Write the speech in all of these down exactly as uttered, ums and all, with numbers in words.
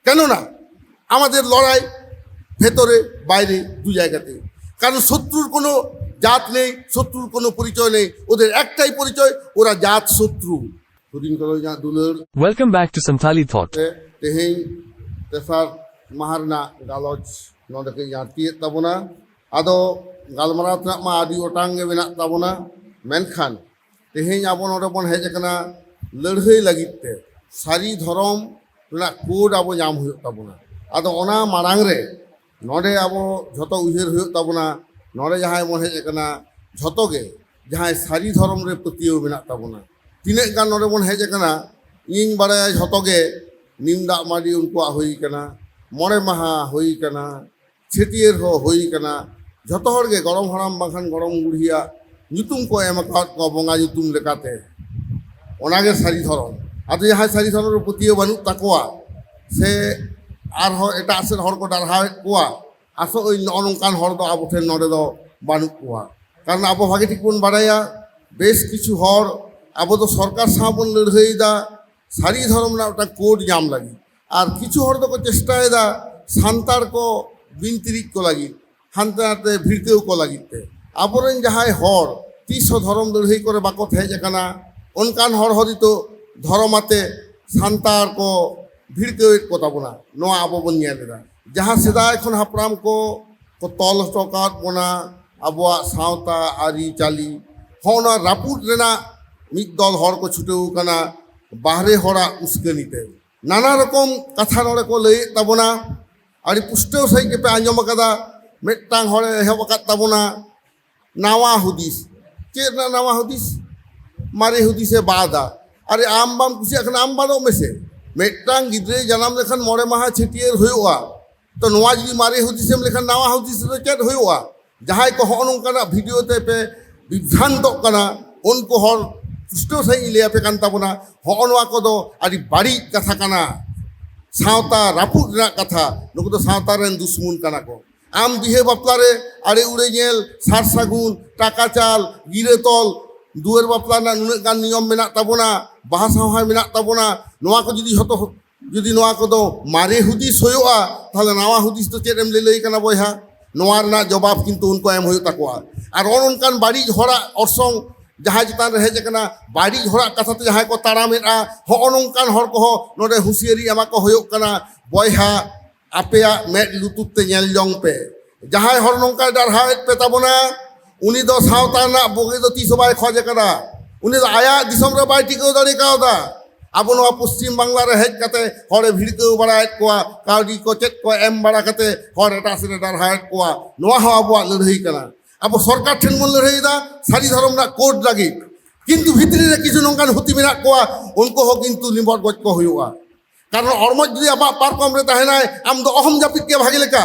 কেননা আমাদের লড়াই ভেতরে বাইরে দু জায়গাতে। কারণ শত্রুর কোনো জাত নেই, শত্রুর কোনো পরিচয় নেই, ওদের একটাই পরিচয়, ওরা জাত শত্রু। ᱦᱩᱰᱤᱧ ᱠᱚᱫᱚ ᱤᱧᱟᱹᱜ ᱫᱩᱞᱟᱹᱲ᱾ Welcome back to Santali Thought. ᱛᱮᱦᱮᱧ ᱛᱮᱥᱟᱨ ᱢᱟᱦᱟ ᱨᱮᱱᱟᱜ ᱜᱟᱞᱚᱪ ᱱᱚᱰᱮ ᱠᱷᱚᱱ ᱤᱧ ᱟᱬᱛᱤᱭᱮᱫ ᱛᱟᱵᱚᱱᱟ᱾ ᱟᱫᱚ ᱜᱟᱞᱢᱟᱨᱟᱣ ᱛᱮᱱᱟᱜ ᱢᱟ ᱟᱹᱰᱤ ᱜᱚᱴᱟᱝ ᱜᱮ ᱢᱮᱱᱟᱜ ᱛᱟᱵᱚᱱᱟ, ᱢᱮᱱᱠᱷᱟᱱ ᱛᱮᱦᱮᱧ ᱟᱵᱚ ᱱᱚᱰᱮ ᱵᱚᱱ ᱦᱮᱡ ᱟᱠᱟᱱᱟ ᱞᱟᱹᱲᱦᱟᱹᱭ ᱞᱟᱹᱜᱤᱫ ᱛᱮ᱾ ᱥᱟᱹᱨᱤ ᱫᱷᱚᱨᱚᱢ ᱨᱮᱱᱟᱜ ᱠᱳᱰ ᱟᱵᱚ ᱧᱟᱢ ᱦᱩᱭᱩᱜ ᱛᱟᱵᱚᱱᱟ᱾ ᱟᱫᱚ ᱚᱱᱟ ᱢᱟᱲᱟᱝ ᱨᱮ ᱱᱚᱰᱮ ᱟᱵᱚ ᱡᱷᱚᱛᱚ ᱩᱭᱦᱟᱹᱨ ᱦᱩᱭᱩᱜ ᱛᱟᱵᱚᱱᱟ, ᱱᱚᱰᱮ ᱡᱟᱦᱟᱸᱭ ᱵᱚᱱ ᱦᱮᱡ ᱟᱠᱟᱱᱟ, ᱡᱷᱚᱛᱚ ᱜᱮ ᱡᱟᱦᱟᱸᱭ ᱥᱟᱹᱨᱤ ᱫᱷᱚᱨᱚᱢ ᱨᱮ ᱯᱟᱹᱛᱭᱟᱹᱣ ᱢᱮᱱᱟᱜ ᱛᱟᱵᱚᱱᱟ᱾ ᱛᱤᱱᱟᱹᱜ ᱜᱟᱱ ᱱᱚᱰᱮ ᱵᱚᱱ ᱦᱮᱡ ᱟᱠᱟᱱᱟ, ᱤᱧ ᱵᱟᱲᱟᱭᱟ ᱡᱷᱚᱛᱚ ᱜᱮ ᱱᱤᱢ ᱫᱟᱜ ᱢᱟᱹᱰᱤ ᱩᱱᱠᱩᱣᱟᱜ ᱦᱩᱭ ᱟᱠᱟᱱᱟ, ᱢᱚᱬᱮ ᱢᱟᱦᱟ ᱦᱩᱭ ᱟᱠᱟᱱᱟ, ᱪᱷᱟᱹᱴᱭᱟᱹᱨ ᱦᱚᱸ ᱦᱩᱭ ᱟᱠᱟᱱᱟ᱾ ᱡᱷᱚᱛᱚ ᱦᱚᱲ ᱜᱮ ᱜᱚᱲᱚᱢ ᱦᱟᱲᱟᱢ ᱵᱟᱝᱠᱷᱟᱱ ᱜᱚᱲᱚᱢ ᱵᱩᱲᱦᱤᱭᱟᱜ ᱧᱩᱛᱩᱢ ᱠᱚ ᱮᱢ ᱟᱠᱟᱫ ᱠᱚᱣᱟ ᱵᱚᱸᱜᱟ ᱧᱩᱛᱩᱢ ᱞᱮᱠᱟᱛᱮ᱾ ᱚᱱᱟᱜᱮ ᱥᱟᱹᱨᱤ ᱫᱷᱚᱨᱚᱢ᱾ ᱟᱫᱚ ᱡᱟᱦᱟᱸᱭ ᱥᱟᱹᱨᱤ ᱫᱷᱚᱨᱚᱢ ᱨᱮ ᱯᱟᱹᱛᱭᱟᱹᱣ ᱵᱟᱹᱱᱩᱜ ᱛᱟᱠᱚᱣᱟ, ᱥᱮ ᱟᱨᱦᱚᱸ ᱮᱴᱟᱜ ᱥᱮᱫ ᱦᱚᱲ ᱠᱚ ᱰᱟᱨᱦᱟᱣᱮᱫ ᱠᱚᱣᱟ, ᱟᱥᱚᱜ ᱟᱹᱧ ᱱᱚᱜᱼᱚ ᱱᱚᱝᱠᱟᱱ ᱦᱚᱲ ᱫᱚ ᱟᱵᱚ ᱴᱷᱮᱱ ᱱᱚᱰᱮ ᱫᱚ ᱵᱟᱹᱱᱩᱜ ᱠᱚᱣᱟ᱾ ᱠᱟᱨᱚᱱ ᱟᱵᱚ ᱵᱷᱟᱜᱮ ᱴᱷᱤᱠ ᱵᱚᱱ ᱵᱟᱲᱟᱭᱟ, ᱵᱮᱥ ᱠᱤᱪᱷᱩ ᱦᱚᱲ ᱟᱵᱚ ᱫᱚ ᱥᱚᱨᱠᱟᱨ ᱥᱟᱶ ᱵᱚᱱ ᱞᱟᱹᱲᱦᱟᱹᱭᱮᱫᱟ ᱥᱟᱹᱨᱤ ᱫᱷᱚᱨᱚᱢ ᱨᱮᱱᱟᱜ ᱢᱤᱫᱴᱟᱝ ᱠᱳᱰ ᱧᱟᱢ ᱞᱟᱹᱜᱤᱫ, ᱟᱨ ᱠᱤᱪᱷᱩ ᱦᱚᱲ ᱫᱚᱠᱚ ᱪᱮᱥᱴᱟᱭᱮᱫᱟ ᱥᱟᱱᱛᱟᱲ ᱠᱚ ᱵᱤᱱᱛᱤᱨᱤᱡ ᱠᱚ ᱞᱟᱹᱜᱤᱫ, ᱦᱟᱱᱛᱮ ᱱᱟᱛᱮ ᱵᱷᱤᱲᱠᱟᱹᱣ ᱠᱚ ᱞᱟᱹᱜᱤᱫ ᱛᱮ᱾ ᱟᱵᱚᱨᱮᱱ ᱡᱟᱦᱟᱸᱭ ᱦᱚᱲ ᱛᱤᱥ ᱦᱚᱸ ᱫᱷᱚᱨᱚᱢ ᱞᱟᱹᱲᱦᱟᱹᱭ ᱠᱚᱨᱮ ᱵᱟᱠᱚ ᱦᱮᱡ ᱟᱠᱟᱱᱟ, ᱚᱱᱠᱟᱱ ᱦᱚᱲ ᱦᱚᱸ ᱱᱤᱛᱚᱜ ᱫᱷᱚᱨᱚᱢ ᱟᱛᱮ ᱥᱟᱱᱛᱟᱲ ᱠᱚ ᱵᱷᱤᱲᱠᱟᱹᱣᱮᱫ ᱠᱚ ᱛᱟᱵᱚᱱᱟ᱾ ᱱᱚᱣᱟ ᱟᱵᱚ ᱵᱚᱱ ᱧᱮᱞ ᱮᱫᱟ, ᱡᱟᱦᱟᱸ ᱥᱮᱫᱟᱭ ᱠᱷᱚᱱ ᱦᱟᱯᱲᱟᱢ ᱠᱚ ᱠᱚ ᱛᱚᱞ ᱦᱚᱴᱚ ᱟᱠᱟᱫ ᱵᱚᱱᱟ, ᱟᱵᱚᱣᱟᱜ ᱥᱟᱶᱛᱟ ᱟᱹᱨᱤᱪᱟᱹᱞᱤ, ᱦᱚᱸ ᱚᱱᱟ ᱨᱟᱹᱯᱩᱫ ᱨᱮᱱᱟᱜ ᱢᱤᱫ ᱫᱚᱞ ᱦᱚᱲ ᱠᱚ ᱪᱷᱩᱴᱟᱹᱣ ᱟᱠᱟᱱᱟ ᱵᱟᱦᱨᱮ ᱦᱚᱲᱟᱜ ᱩᱥᱠᱟᱹᱱᱤ ᱛᱮ᱾ ᱱᱟᱱᱟ ᱨᱚᱠᱚᱢ ᱠᱟᱛᱷᱟ ᱱᱚᱰᱮ ᱠᱚ ᱞᱟᱹᱭᱮᱫ ᱛᱟᱵᱚᱱᱟ᱾ ᱟᱹᱰᱤ ᱯᱩᱥᱴᱟᱹᱣ ᱥᱟᱺᱦᱤᱡ ᱜᱮᱯᱮ ᱟᱸᱡᱚᱢ ᱟᱠᱟᱫᱟ᱾ ᱢᱤᱫᱴᱟᱝ ᱦᱚᱲᱮ ᱮᱦᱚᱵ ᱟᱠᱟᱫ ᱛᱟᱵᱚᱱᱟ ᱱᱟᱣᱟ ᱦᱩᱫᱤᱥ᱾ ᱪᱮᱫ ᱨᱮᱱᱟᱜ ᱱᱟᱣᱟ ᱦᱩᱫᱤᱥ? ᱢᱟᱨᱮ ᱦᱩᱫᱤᱥᱮ ᱵᱟᱫᱟ᱾ ᱟᱨᱮ, ᱟᱢ ᱵᱟᱢ ᱠᱩᱥᱤᱭᱟᱜ ᱠᱷᱟᱱ ᱟᱢ ᱵᱟᱫᱚᱜ ᱢᱮᱥᱮ᱾ ᱢᱤᱫᱴᱟᱝ ᱜᱤᱫᱽᱨᱟᱹᱭ ᱡᱟᱱᱟᱢ ᱞᱮᱠᱷᱟᱱ ᱢᱚᱬᱮ ᱢᱟᱦᱟ ᱪᱷᱟᱹᱴᱭᱟᱹᱨ ᱦᱩᱭᱩᱜᱼᱟ᱾ ᱛᱚ, ᱱᱚᱣᱟ ᱡᱩᱫᱤ ᱢᱟᱨᱮ ᱦᱩᱫᱤᱥᱮᱢ ᱞᱮᱠᱷᱟᱱ ᱱᱟᱣᱟ ᱦᱩᱫᱤᱥ ᱨᱮ ᱪᱮᱫ ᱦᱩᱭᱩᱜᱼᱟ? ᱡᱟᱦᱟᱸᱭ ᱠᱚ ᱦᱚᱸᱜᱼᱚ ᱱᱚᱝᱠᱟᱱᱟᱜ ᱵᱷᱤᱰᱤᱭᱳ ᱛᱮ ᱯᱮ ᱵᱤᱵᱷᱨᱟᱱᱛᱚᱜ ᱠᱟᱱᱟ, ᱩᱱᱠᱩ ᱦᱚᱲ ᱯᱩᱥᱴᱟᱹᱣ ᱥᱟᱺᱦᱤᱡ ᱤᱧ ᱞᱟᱹᱭ ᱟᱯᱮ ᱠᱟᱱ ᱛᱟᱵᱚᱱᱟ, ᱦᱚᱸᱜᱼᱚ ᱱᱚᱣᱟ ᱠᱚᱫᱚ ᱟᱹᱰᱤ ᱵᱟᱹᱲᱤᱡ ᱠᱟᱛᱷᱟ ᱠᱟᱱᱟ᱾ ᱥᱟᱶᱛᱟ ᱨᱟᱹᱯᱩᱫ ᱨᱮᱱᱟᱜ ᱠᱟᱛᱷᱟ᱾ ᱱᱩᱠᱩ ᱫᱚ ᱥᱟᱶᱛᱟ ᱨᱮᱱ ᱫᱩᱥᱢᱚᱱ ᱠᱟᱱᱟ ᱠᱚ᱾ ᱟᱢ ᱵᱤᱦᱟᱹ ᱵᱟᱯᱞᱟ ᱨᱮ ᱟᱲᱮ ᱩᱲᱮ ᱧᱮᱞ, ᱥᱟᱨ ᱥᱟᱹᱜᱩᱱ, ᱴᱟᱠᱟ ᱪᱟᱞ, ᱜᱤᱨᱟᱹ ᱛᱚᱞ, ᱫᱩᱣᱟᱹᱨ ᱵᱟᱯᱞᱟ ᱨᱮᱱᱟᱜ ᱱᱩᱱᱟᱹᱜ ᱜᱟᱱ ᱱᱤᱭᱚᱢ ᱢᱮᱱᱟᱜ ᱛᱟᱵᱚᱱᱟ, ᱵᱟᱦᱟ ᱥᱟᱶᱦᱟᱭ ᱢᱮᱱᱟᱜ ᱛᱟᱵᱚᱱᱟ, ᱱᱚᱣᱟ ᱠᱚ ᱡᱩᱫᱤ ᱡᱷᱚᱛᱚ ᱡᱩᱫᱤ ᱱᱚᱣᱟ ᱠᱚᱫᱚ ᱢᱟᱨᱮ ᱦᱩᱫᱤᱥ ᱦᱩᱭᱩᱜᱼᱟ, ᱛᱟᱦᱞᱮ ᱱᱟᱣᱟ ᱦᱩᱫᱤᱥ ᱫᱚ ᱪᱮᱫ ᱮᱢ ᱞᱟᱹᱞᱟᱹᱭ ᱠᱟᱱᱟ ᱵᱚᱭᱦᱟ? ᱱᱚᱣᱟ ᱨᱮᱱᱟᱜ ᱡᱚᱵᱟᱵ ᱠᱤᱱᱛᱩ ᱩᱱᱠᱩ ᱮᱢ ᱦᱩᱭᱩᱜ ᱛᱟᱠᱚᱣᱟ᱾ ᱟᱨ ᱱᱚᱜᱼᱚ ᱱᱚᱝᱠᱟᱱ ᱵᱟᱹᱲᱤᱡ ᱦᱚᱲᱟᱜ ᱚᱨᱥᱚᱝ ᱡᱟᱦᱟᱸᱭ ᱪᱮᱛᱟᱱ ᱨᱮ ᱦᱮᱡ ᱟᱠᱟᱱᱟ, ᱵᱟᱹᱲᱤᱡ ᱦᱚᱲᱟᱜ ᱠᱟᱛᱷᱟ ᱛᱮ ᱡᱟᱦᱟᱸᱭ ᱠᱚ ᱛᱟᱲᱟᱢᱮᱫᱼᱟ, ᱦᱚᱸᱜᱼᱚ ᱱᱚᱝᱠᱟᱱ ᱦᱚᱲ ᱠᱚᱦᱚᱸ ᱱᱚᱰᱮ ᱦᱩᱸᱥᱤᱭᱟᱹᱨᱤ ᱮᱢᱟ ᱠᱚ ᱦᱩᱭᱩᱜ ᱠᱟᱱᱟ᱾ ᱵᱚᱭᱦᱟ, ᱟᱯᱮᱭᱟᱜ ᱢᱮᱫ ᱞᱩᱛᱩᱨ ᱛᱮ ᱧᱮᱞ ᱡᱚᱝ ᱯᱮ᱾ ᱡᱟᱦᱟᱸᱭ ᱦᱚᱲ ᱱᱚᱝᱠᱟᱭ ᱰᱟᱨᱦᱟᱣᱮᱫ ᱯᱮ ᱛᱟᱵᱚᱱᱟ, ᱩᱱᱤ ᱫᱚ ᱥᱟᱶᱛᱟ ᱨᱮᱱᱟᱜ ᱵᱩᱜᱤ ᱫᱚ ᱛᱤᱥ ᱦᱚᱸ ᱵᱟᱭ ᱠᱷᱚᱡ ᱟᱠᱟᱫᱟ᱾ ᱩᱱᱤ ᱫᱚ ᱟᱭᱟᱜ ᱫᱤᱥᱚᱢ ᱨᱮ ᱵᱟᱭ ᱴᱤᱠᱟᱹᱣ ᱫᱟᱲᱮ ᱠᱟᱣᱫᱟ᱾ ᱟᱵᱚ ᱱᱚᱣᱟ ᱯᱚᱥᱪᱤᱢ ᱵᱟᱝᱞᱟ ᱨᱮ ᱦᱮᱡ ᱠᱟᱛᱮ ᱦᱚᱲᱮ ᱵᱷᱤᱲᱠᱟᱹᱣ ᱵᱟᱲᱟᱭᱮᱫ ᱠᱚᱣᱟ, ᱠᱟᱹᱣᱰᱤ ᱠᱚ ᱪᱮᱫ ᱠᱚ ᱮᱢ ᱵᱟᱲᱟ ᱠᱟᱛᱮ ᱦᱚᱲ ᱮᱴᱟᱜ ᱥᱮᱫ ᱮ ᱰᱟᱨᱦᱟᱣᱮᱫ ᱠᱚᱣᱟ᱾ ᱱᱚᱣᱟ ᱦᱚᱸ ᱟᱵᱚᱣᱟᱜ ᱞᱟᱹᱲᱦᱟᱹᱭ ᱠᱟᱱᱟ᱾ ᱟᱵᱚ ᱥᱚᱨᱠᱟᱨ ᱴᱷᱮᱱ ᱵᱚᱱ ᱞᱟᱹᱲᱦᱟᱹᱭᱮᱫᱟ ᱥᱟᱹᱨᱤ ᱫᱷᱚᱨᱚᱢ ᱨᱮᱱᱟᱜ ᱠᱳᱰ ᱞᱟᱹᱜᱤᱫ, ᱠᱤᱱᱛᱩ ᱵᱷᱤᱛᱨᱤ ᱨᱮ ᱠᱤᱪᱷᱩ ᱱᱚᱝᱠᱟᱱ ᱦᱩᱛᱤ ᱢᱮᱱᱟᱜ ᱠᱚᱣᱟ, ᱩᱱᱠᱩ ᱦᱚᱸ ᱠᱤᱱᱛᱩ ᱞᱤᱢᱵᱚᱴ ᱜᱚᱡ ᱠᱚ ᱦᱩᱭᱩᱜᱼᱟ᱾ ᱠᱟᱨᱚᱱ ᱚᱨᱢᱚᱡᱽ ᱡᱩᱫᱤ ᱟᱢᱟᱜ ᱯᱟᱨᱠᱚᱢ ᱨᱮ ᱛᱟᱦᱮᱱᱟᱭ, ᱟᱢ ᱫᱚ ᱚᱦᱚᱢ ᱡᱟᱹᱯᱤᱫ ᱠᱮᱭᱟ ᱵᱷᱟᱜᱮ ᱞᱮᱠᱟ᱾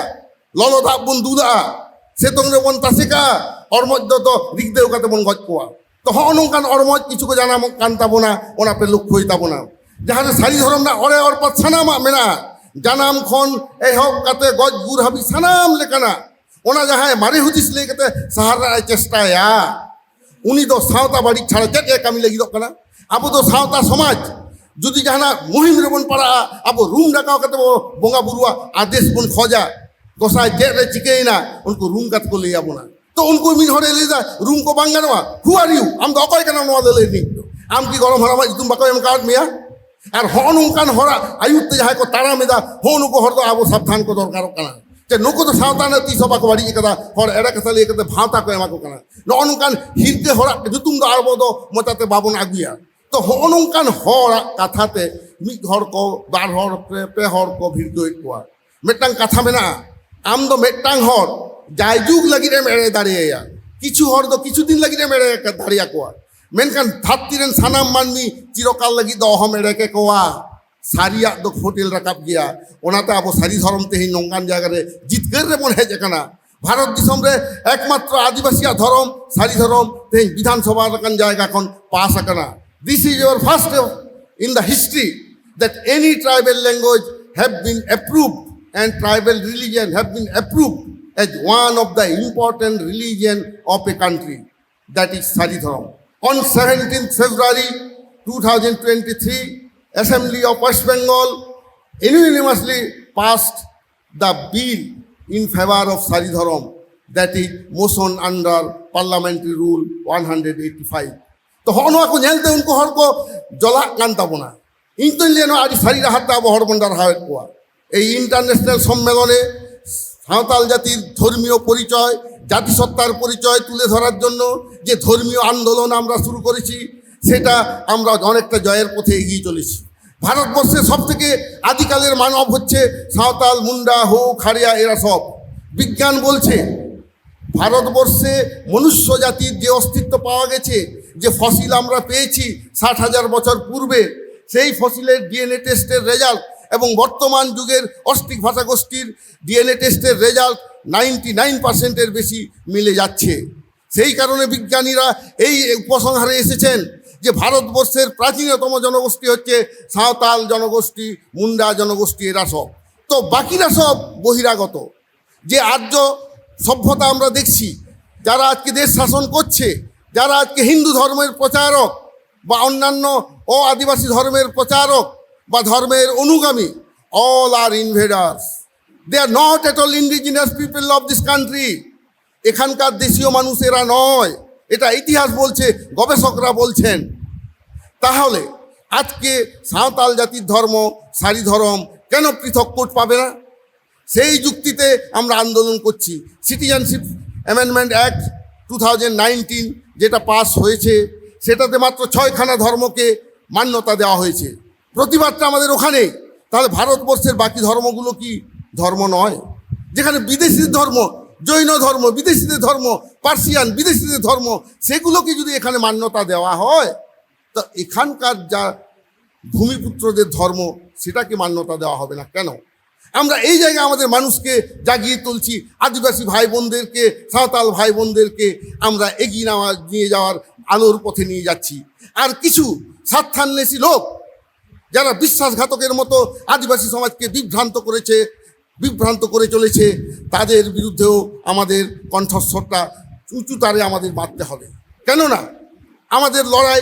ᱞᱚᱞᱚ ᱫᱟᱜ ᱵᱚᱱ ᱫᱩᱞᱟᱜᱼᱟ, ᱥᱤᱛᱩᱝ ᱨᱮᱵᱚᱱ ᱛᱟᱥᱮ ᱠᱟᱜᱼᱟ, ᱚᱨᱢᱚᱡᱽ ᱫᱚ, ᱫᱚ ᱨᱤᱠᱫᱟᱹᱣ ᱠᱟᱛᱮ ᱵᱚᱱ ᱜᱚᱡ ᱠᱚᱣᱟ᱾ ᱛᱚ ᱦᱚᱸᱜᱼᱚ ᱱᱚᱝᱠᱟᱱ ᱚᱨᱢᱚᱡᱽ ᱠᱤᱪᱷᱩ ᱠᱚ ᱡᱟᱱᱟᱢᱚᱜ ᱠᱟᱱ ᱛᱟᱵᱚᱱᱟ, ᱚᱱᱟ ᱯᱮ ᱞᱚᱠᱠᱷᱚᱭ ᱛᱟᱵᱚᱱᱟ᱾ ᱡᱟᱦᱟᱸ ᱨᱮ ᱥᱟᱹᱨᱤ ᱫᱷᱚᱨᱚᱢ ᱨᱮᱱᱟᱜ ᱚᱲᱮ ᱚᱨᱯᱟᱛ ᱥᱟᱱᱟᱢᱟᱜ ᱢᱮᱱᱟᱜᱼᱟ, ᱡᱟᱱᱟᱢ ᱠᱷᱚᱱ ᱮᱦᱚᱵ ᱠᱟᱛᱮ ᱜᱚᱡ ᱜᱩᱨ ᱦᱟᱹᱵᱤᱡ ᱥᱟᱱᱟᱢ ᱞᱮᱠᱟᱱᱟᱜ, ᱚᱱᱟ ᱡᱟᱦᱟᱸᱭ ᱢᱟᱨᱮ ᱦᱩᱫᱤᱥ ᱞᱟᱹᱭ ᱠᱟᱛᱮ ᱥᱟᱦᱟᱨ ᱨᱮᱱᱟᱜ ᱮ ᱪᱮᱥᱴᱟᱭᱟ, ᱩᱱᱤ ᱫᱚ ᱥᱟᱶᱛᱟ ᱵᱟᱹᱲᱤᱡ ᱪᱷᱟᱲᱟ ᱪᱮᱫ ᱮ ᱠᱟᱹᱢᱤ ᱞᱟᱹᱜᱤᱫᱚᱜ ᱠᱟᱱᱟ? ᱟᱵᱚ ᱫᱚ ᱥᱟᱶᱛᱟ ᱥᱚᱢᱟᱡᱽ, ᱡᱩᱫᱤ ᱡᱟᱦᱟᱱᱟᱜ ᱢᱩᱦᱤᱢ ᱨᱮᱵᱚᱱ ᱯᱟᱲᱟᱜᱼᱟ, ᱟᱵᱚ ᱨᱩᱢ ᱰᱟᱠᱟᱣ ᱠᱟᱛᱮ ᱵᱚ ᱵᱚᱸᱜᱟ ᱵᱩᱨᱩᱣᱟᱜ ᱟᱫᱮᱥ ᱵᱚᱱ ᱠᱷᱚᱡᱟ, ᱜᱚᱸᱥᱟᱭ ᱪᱮᱫ ᱨᱮ ᱪᱤᱠᱟᱹᱭᱮᱱᱟ, ᱩᱱᱠᱩ ᱨᱩᱢ ᱠᱟᱛᱮ ᱠᱚ ᱞᱟᱹᱭ ᱟᱵᱚᱱᱟ᱾ ᱛᱚ ᱩᱱᱠᱩ ᱢᱤᱫ ᱦᱚᱲᱮ ᱞᱟᱹᱭᱫᱟ, "ᱨᱩᱢ ᱠᱚ ᱵᱟᱝ ᱜᱟᱱᱚᱜᱼᱟ, who are you? ᱟᱢ ᱫᱚ ᱚᱠᱚᱭ ᱠᱟᱱᱟᱢ ᱱᱚᱣᱟ ᱞᱟᱹᱞᱟᱹᱭ ᱨᱤᱱᱤᱡ ᱫᱚ? ᱟᱢ ᱠᱤ ᱜᱚᱲᱚᱢ ᱦᱟᱲᱟᱢᱟᱜ ᱧᱩᱛᱩᱢ ᱵᱟᱠᱚ ᱮᱢ ᱟᱠᱟᱫ ᱢᱮᱭᱟ?" ᱟᱨ ᱦᱚᱸᱜᱼᱚ ᱱᱚᱝᱠᱟᱱ ᱦᱚᱲᱟᱜ ᱟᱹᱭᱩᱨ ᱛᱮ ᱡᱟᱦᱟᱸᱭ ᱠᱚ ᱛᱟᱲᱟᱢ ᱮᱫᱟ, ᱦᱚᱸᱜᱼᱚ ᱱᱩᱠᱩ ᱦᱚᱲ ᱫᱚ ᱟᱵᱚ ᱥᱟᱵᱫᱷᱟᱱ ᱠᱚ ᱫᱚᱨᱠᱟᱨᱚᱜ ᱠᱟᱱᱟ᱾ ᱡᱮ ᱱᱩᱠᱩ ᱫᱚ ᱥᱟᱶᱛᱟ ᱨᱮᱱᱟᱜ ᱛᱤᱥ ᱦᱚᱸ ᱵᱟᱠᱚ ᱵᱟᱹᱲᱤᱡ ᱟᱠᱟᱫᱟ, ᱦᱚᱲ ᱮᱲᱮ ᱠᱟᱛᱷᱟ ᱞᱟᱹᱭ ᱠᱟᱛᱮ ᱵᱷᱟᱶᱛᱟ ᱠᱚ ᱮᱢᱟ ᱠᱚ ᱠᱟᱱᱟ᱾ ᱱᱚᱜᱼᱚ ᱱᱚᱝᱠᱟᱱ ᱦᱤᱨᱠᱟᱹ ᱦᱚᱲᱟᱜ ᱧᱩᱛᱩᱢ ᱫᱚ ᱟᱵᱚ ᱫᱚ ᱢᱚᱪᱟᱛᱮ ᱵᱟᱵᱚᱱ ᱟᱹᱜᱩᱭᱟ᱾ ᱛᱚ ᱦᱚᱸᱜᱼᱚ ᱱᱚᱝᱠᱟᱱ ᱦᱚᱲᱟᱜ ᱠᱟᱛᱷᱟ ᱛᱮ ᱢᱤᱫ ᱦᱚᱲ ᱠᱚ, ᱵᱟᱨ ᱦᱚᱲ, ᱯᱮ, ᱯᱮ ᱦᱚᱲ ᱠᱚ ᱵᱷᱤᱲᱠᱟᱹᱣᱮᱫ ᱠᱚᱣᱟ᱾ ᱢᱤᱫᱴᱟᱝ ᱠᱟᱛᱷᱟ ᱢᱮᱱᱟᱜᱼᱟ, ᱟᱢ ᱫᱚ ᱢᱤᱫᱴᱟᱝ ᱦᱚᱲ ᱡᱟᱭᱡᱩᱜᱽ ᱞᱟᱹᱜᱤᱫ ᱮᱢ ᱮᱲᱮ ᱫᱟᱲᱮᱭᱟᱭᱟ, ᱠᱤᱪᱷᱩ ᱦᱚᱲ ᱫᱚ ᱠᱤᱪᱷᱩ ᱫᱤᱱ ᱞᱟᱹᱜᱤᱫ ᱮᱢ ᱮᱲᱮ ᱫᱟᱲᱮᱭᱟᱠᱚᱣᱟ, ᱢᱮᱱᱠᱷᱟᱱ ᱫᱷᱟᱹᱨᱛᱤ ᱨᱮᱱ ᱥᱟᱱᱟᱢ ᱢᱟᱹᱱᱢᱤ ᱪᱤᱨᱚᱠᱟᱞ ᱞᱟᱹᱜᱤᱫ ᱫᱚ ᱚᱦᱚᱢ ᱮᱲᱮ ᱠᱮᱠᱚᱣᱟ᱾ ᱥᱟᱹᱨᱤᱭᱟᱜ ᱫᱚ ᱯᱷᱩᱴᱮᱞ ᱨᱟᱠᱟᱵ ᱜᱮᱭᱟ᱾ ᱚᱱᱟᱛᱮ ᱟᱵᱚ ᱥᱟᱹᱨᱤ ᱫᱷᱚᱨᱚᱢ ᱛᱮᱦᱮᱧ ᱱᱚᱝᱠᱟᱱ ᱡᱟᱭᱜᱟ ᱨᱮ ᱡᱤᱛᱠᱟᱹᱨ ᱨᱮᱵᱚᱱ ᱦᱮᱡ ᱟᱠᱟᱱᱟ᱾ ᱵᱷᱟᱨᱚᱛ ᱫᱤᱥᱚᱢ ᱨᱮ ᱮᱠᱢᱟᱛᱨᱚ ᱟᱹᱫᱤᱵᱟᱹᱥᱤᱭᱟᱜ ᱫᱷᱚᱨᱚᱢ, ᱥᱟᱹᱨᱤ ᱫᱷᱚᱨᱚᱢ, ᱛᱮᱦᱮᱧ ᱵᱤᱫᱷᱟᱱ ᱥᱚᱵᱷᱟ ᱞᱮᱠᱟᱱ ᱡᱟᱭᱜᱟ ᱠᱷᱚᱱ ᱯᱟᱥ ᱟᱠᱟᱱᱟ᱾ This is your first in the history that any tribal language have been approved and tribal religion have been approved as one of the important religion of a country, that is Sari Dhorom. On seventeenth February two thousand twenty-three, Assembly of West Bengal unanimously passed the bill in favor of ᱥᱟᱹᱨᱤ ᱫᱷᱚᱨᱚᱢ, that is motion under parliamentary rule one hundred eighty five. ᱛᱚ, ᱦᱚᱸᱜᱼᱚ ᱱᱚᱣᱟ ᱠᱚ ᱧᱮᱞᱛᱮ ᱩᱱᱠᱩ ᱦᱚᱲ ᱠᱚ ᱡᱚᱞᱟᱜ ᱠᱟᱱ ᱛᱟᱵᱚᱱᱟ᱾ ᱤᱧ ᱛᱚᱧ ᱞᱟᱹᱭᱟ, ᱱᱚᱣᱟ ᱟᱹᱰᱤ ᱥᱟᱹᱨᱤ ᱰᱟᱦᱟᱨ ᱛᱮ ᱟᱵᱚ ᱦᱚᱲ ᱵᱚᱱ ᱰᱟᱨᱦᱟᱣᱮᱫ ᱠᱚᱣᱟ᱾ ᱮᱭ ᱤᱱᱴᱟᱨᱱᱮᱥᱱᱟᱞ ᱥᱚᱢᱢᱮᱞᱚᱱᱮ ᱥᱟᱶᱛᱟᱞ ᱡᱟᱹᱛᱤ ᱫᱷᱚᱨᱢᱤᱭᱚ ᱯᱚᱨᱤᱪᱚᱭ, ᱡᱟᱹᱛᱤ ᱥᱚত্তার পরিচয় তুলে ধরার জন্য যে ধর্মীয় আন্দোলন আমরা শুরু করেছি, সেটা আমরা অনেকটা জয়ের পথে এগিয়ে চলেছি। ভারতবর্ষে সব থেকে আদিকালের মানব হচ্ছে সাঁওতাল, মুন্ডা, হো, খাড়িয়া, এরা সব। বিজ্ঞান বলছে ভারতবর্ষে মনুষ্য জাতির যে অস্তিত্ব পাওয়া গেছে, যে ফসিল আমরা পেয়েছি ষাট হাজার বছর পূর্বে, সেই ফসিলের ডিএনএ টেস্টের রেজাল্ট এবং বর্তমান যুগের অস্ট্রিক ভাষাগোষ্ঠীর ডিএনএ টেস্টের রেজাল্ট নাইনটি নাইন পার্সেন্টের বেশি মিলে যাচ্ছে। সেই কারণে বিজ্ঞানীরা এই উপসংহারে এসেছেন যে ভারতবর্ষের প্রাচীনতম জনগোষ্ঠী হচ্ছে সাঁওতাল জনগোষ্ঠী, মুন্ডা জনগোষ্ঠী, এরা সব। তো বাকিরা সব বহিরাগত। যে আর্য সভ্যতা আমরা দেখছি, যারা আজকে দেশ শাসন করছে, যারা আজকে হিন্দু ধর্মের প্রচারক বা অন্যান্য অ আদিবাসী ধর্মের প্রচারক বা ধর্মের অনুগামী, all are invaders. They are not at all indigenous people of this country. এখানকার দেশীয় মানুষ এরা নয়, এটা ইতিহাস বলছে, গবেষকরা বলছেন। তাহলে আজকে সাঁওতাল জাতির ধর্ম, সারি ধর্ম কেন পৃথক কোড পাবে না? সেই যুক্তিতে আমরা আন্দোলন করছি। Citizenship amendment act two thousand nineteen যেটা পাস হয়েছে, সেটাতে মাত্র ছয়খানা ধর্মকে মান্যতা দেওয়া হয়েছে। প্রতিবাদটা আমাদের ওখানে। তাহলে ভারতবর্ষের বাকি ধর্মগুলো কি ধর্ম নয়? যেখানে বিদেশিদের ধর্ম, জৈন ধর্ম বিদেশিদের ধর্ম, পার্সিয়ান বিদেশিদের ধর্ম, সেগুলোকে যদি এখানে মান্যতা দেওয়া হয়, তো এখানকার যা ভূমিপুত্রদের ধর্ম, সেটাকে মান্যতা দেওয়া হবে না কেন? আমরা এই জায়গায় আমাদের মানুষকে জাগিয়ে তুলছি, আদিবাসী ভাই বোনদেরকে, সাঁওতাল ভাই বোনদেরকে আমরা এগিয়ে নেওয়া, নিয়ে যাওয়ার আলোর পথে নিয়ে যাচ্ছি। আর কিছু স্বার্থান্বেষী লোক, যারা বিশ্বাসঘাতকের মতো আদিবাসী সমাজকে বিভ্রান্ত করেছে, বিভ্রান্ত করে চলেছে, তাদের বিরুদ্ধেও আমাদের কণ্ঠস্বরটা উঁচু তারে আমাদের বাঁধতে হবে। কেননা আমাদের লড়াই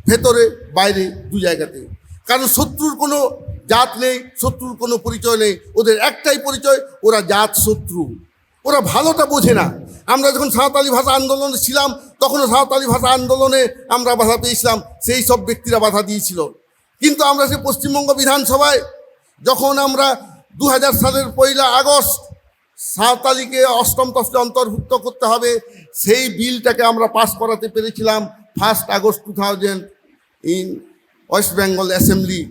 ভেতরে বাইরে দু জায়গাতে। কারণ শত্রুর কোনো জাত নেই, শত্রুর কোনো পরিচয় নেই। ওদের একটাই পরিচয়, ওরা জাত শত্রু। ওরা ভালোটা বোঝে না। আমরা যখন সাঁওতালি ভাষা আন্দোলনে ছিলাম, তখনও সাঁওতালি ভাষা আন্দোলনে আমরা বাধা পেয়েছিলাম, সেই সব ব্যক্তিরা বাধা দিয়েছিল। কিন্তু আমরা সে পশ্চিমবঙ্গ বিধানসভায় যখন আমরা দু হাজার সালের পয়লা আগস্ট সাঁওতালিকে অষ্টম তফসিলে অন্তর্ভুক্ত করতে হবে, সেই বিলটাকে আমরা পাস করাতে পেরেছিলাম first August two thousand in West Bengal assembly.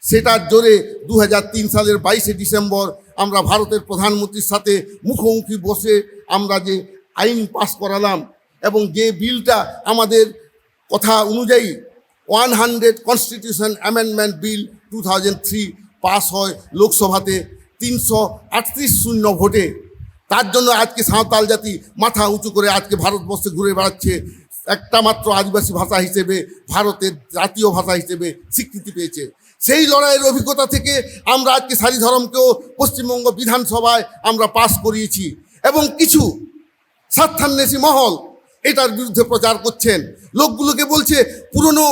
সেটার জোরে দু হাজার তিন সালের বাইশে ডিসেম্বর আমরা ভারতের প্রধানমন্ত্রীর সাথে মুখোমুখি বসে আমরা যে আইন পাস করালাম এবং যে বিলটা আমাদের কথা অনুযায়ী one hundred constitution amendment bill two thousand three pass হয় লোকসভাতে তিনশো আটত্রিশ শূন্য ভোটে। তার জন্য আজকে সাঁওতাল জাতি মাথা উঁচু করে আজকে ভারতবর্ষে ঘুরে বেড়াচ্ছে, একটা মাত্র আদিবাসী ভাষা হিসেবে ভারতের জাতীয় ভাষা হিসেবে স্বীকৃতি পেয়েছে। সেই লড়াইয়ের অভিজ্ঞতা থেকে আমরা আজকে সারি ধর্মকেও পশ্চিমবঙ্গ বিধানসভায় আমরা পাস করিয়েছি। এবং কিছু স্বার্থান্বেষী মহল এটার বিরুদ্ধে প্রচার করছেন। লোকগুলোকে বলছে, পুরনো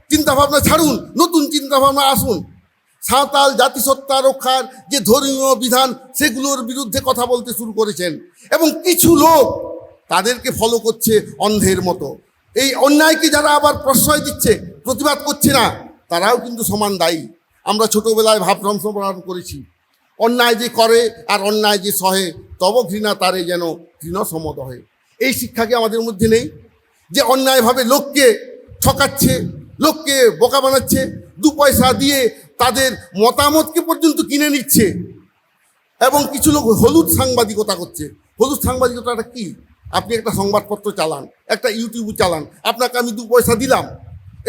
চিন্তাভাবনা ছাড়ুন, নতুন চিন্তাভাবনা আসুন। সাঁওতাল জাতিসত্তা রক্ষার যে ধর্মীয় বিধান, সেগুলোর বিরুদ্ধে কথা বলতে শুরু করেছেন। এবং কিছু লোক তাদেরকে ফলো করছে অন্ধের মতো। এই অন্যায়কে যারা আবার প্রশ্রয় দিচ্ছে, প্রতিবাদ করছে না, তারাও কিন্তু সমান দায়ী। আমরা ছোটবেলায় ভাবভ্রংশ বরণ করেছি, অন্যায় যে করে আর অন্যায় যে সহে, তব ঘৃণা তারে যেন তৃণ সমদহে। এই শিক্ষা কি আমাদের মধ্যে নেই? যে অন্যায়ভাবে লোককে ঠকাচ্ছে, লোককে বোকা বানাচ্ছে, দু পয়সা দিয়ে তাদের মতামতকে পর্যন্ত কিনে নিচ্ছে। এবং কিছু লোক হলুদ সাংবাদিকতা করছে। হলুদ সাংবাদিকতাটা কি? আপনি একটা সংবাদপত্র চালান, একটা ইউটিউব চালান, আপনাকে আমি দু পয়সা দিলাম,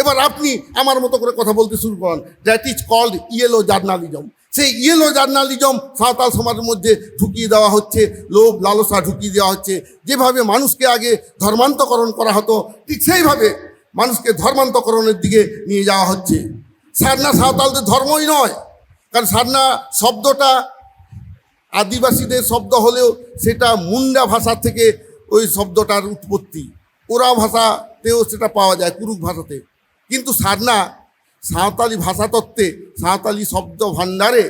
এবার আপনি আমার মতো করে কথা বলতে শুরু করেন, that is called yellow journalism. সেই ইয়েলো জার্নালিজম সাঁওতাল সমাজের মধ্যে ঢুকিয়ে দেওয়া হচ্ছে, লোভ লালসা ঢুকিয়ে দেওয়া হচ্ছে। যেভাবে মানুষকে আগে ধর্মান্তকরণ করা হতো, ঠিক সেইভাবে মানুষকে ধর্মান্তকরণের দিকে নিয়ে যাওয়া হচ্ছে। সারনা সাঁওতালদের ধর্মই নয়, কারণ সারনা শব্দটা আদিবাসীদের শব্দ হলেও সেটা মুন্ডা ভাষা থেকে ওই শব্দটার উৎপত্তি। ওরাও ভাষাতেও সেটা পাওয়া যায়, কুরুক ভাষাতে। কিন্তু সারনা ᱥᱟᱶᱛᱟᱞᱤ ᱵᱷᱟᱥᱟ ᱛᱚᱛᱛᱮ, ᱥᱟᱶᱛᱟᱞᱤ ᱥᱚᱵᱫᱚ ᱵᱷᱟᱱᱰᱟᱨᱮ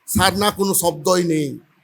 ᱥᱟᱨᱱᱟ ᱠᱳᱱᱳ ᱥᱚᱵᱫᱚᱭ ᱱᱮᱭ᱾